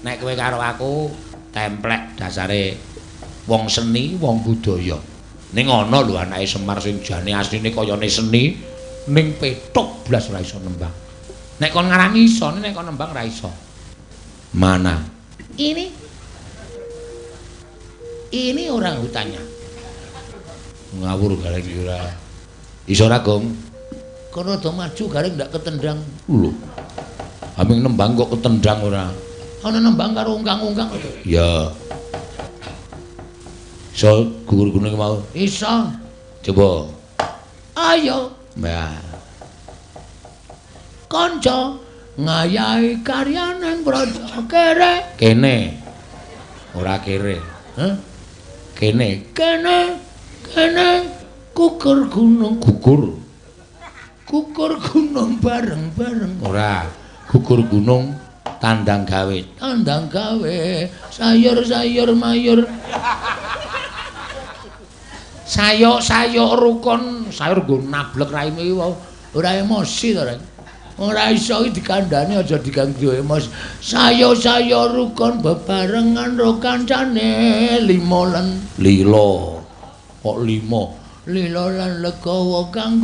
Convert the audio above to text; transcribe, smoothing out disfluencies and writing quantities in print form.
Nek kowe karo aku templek dasare wong seni, wong budaya. Ning ana lho anake Semar sing jane asline kayane seni, ning pethuk blas ora iso nembang. Nek kon ngarani iso, nek kon nembang ora iso. Mana? Ini. Ini orang hutannya. Ngawur gareng iki ora. Iso ora, Gong? Kon rada maju gareng ndak ketendang. Lho. Aming nembang kok ketendang ora? Ana nembang karo ungkang-ungkang. Ya. Iso gugur gunung mau? Iso. Coba. Ayo. Nah. Kanca ngayahi karyaning praja kere. Kene. Ora kere. Hah? Kene. Kene. Kene gugur gunung gugur. Gugur gunung bareng-bareng. Ora. Gugur gunung tandang gawe. Tandang gawe sayur-sayur mayur. Sayuk-sayuk rukun, sayur nggo nablek raimu iki ora emosi to, Rek. Ora iso iki dikandhani aja diganggu emosi. Sayuk-sayuk rukun bebarengan ro kancane limo lan lilo. Kok limo? Lilo lan legawa kanggo